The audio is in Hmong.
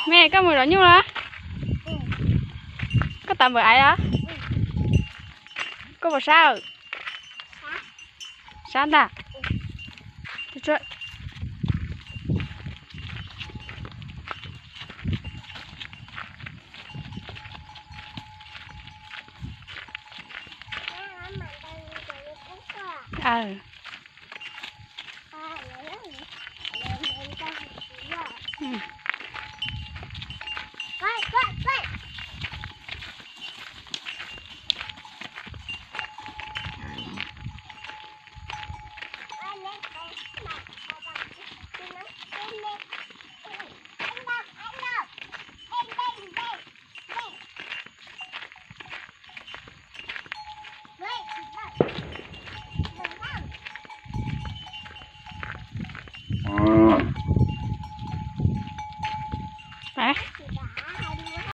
Me, koj mus zov nyuj los? Koj tau npawm aiv los? Koj puas sab? Sab ntag.